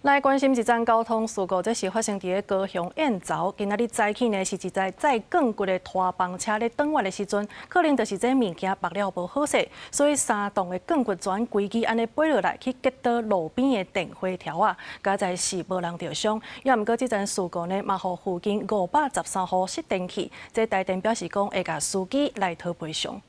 來關心一樁交通事故，這是發生佇咧高雄燕巢。今仔日早起呢，是一台載鋼骨的拖房車咧轉彎的時陣，可能就是這物件縛了無好勢，所以三棟的鋼骨全規支按呢飛落來，去擊倒路邊的電火柱仔，佳哉是無人著傷。也毋過這樁事故呢，嘛予附近513戶失電去。這台電表示講會共司機來討賠償。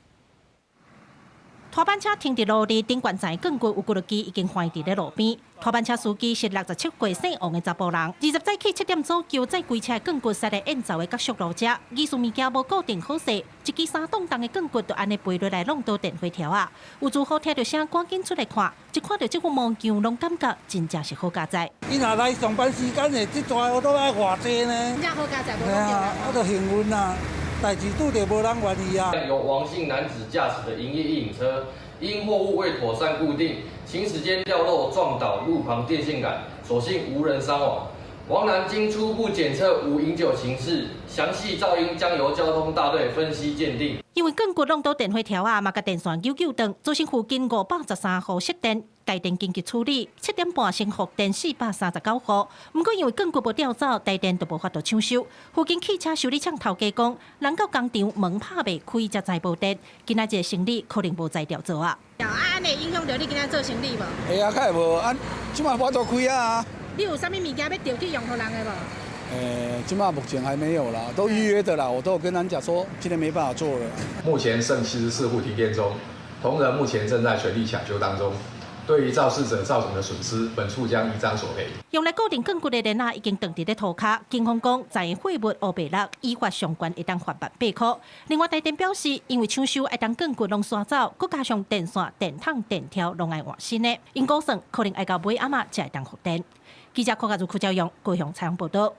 拖板車停佇路裡，頂懸層鋼骨有幾落支已經橫佇咧路邊。拖板車司機是67歲姓王的查埔人，20早起7點左右載規車鋼骨駛來燕巢的角宿路遮，疑似物件無固定好勢，一支三擋重的鋼骨就按呢飛落來挵到電火柱仔。有住戶聽著聲趕緊出來看，一看著這副模樣，攏感覺真正是好佳哉。伊若來上班時間的，這逝都愛偌濟呢。真正好佳哉，無啊，啊，就幸運啊。代誌拄著無人願意啊。由王姓男子駕駛的營業一引車，因貨物未妥善固定，行駛間掉落撞倒路旁電線桿，所幸無人傷亡。王男經初步檢測無飲酒情事，詳細肇因將由交通大隊分析鑑定。因為鋼骨挵到電火柱仔，嘛共電線扭扭斷，造成附近513戶失電，台電緊急處理，7點半先復電439戶。毋過因為鋼骨無吊走，台電就無法度搶修。附近汽車修理廠頭家講，人到工廠門拍袂開，才知無電。今仔日生理可能無才調做啊。啊，按呢會影響著你今仔做生理無？會啊，較會無啊，這馬無法度開啊。你有啥物物件欲調去用予人的無？這馬目前還沒有啦，都預約的啦，我都有跟人講說，今天沒辦法做了。目前剩74戶停電中，同仁目前正在全力搶修當中。對於肇事者造成的損失，本處將依章索賠。用來固定鋼骨的鏈仔已經斷佇咧塗跤，警方講載貨物烏白落，依法相關會當罰萬8塊。另外台電表示，因為搶修愛將鋼骨攏徙走，閣加上電線、電筒、電條攏愛換新的，𪜶估算可能愛到尾暗仔才會當復電。記者柯家如、柯昭陽高雄採訪報道。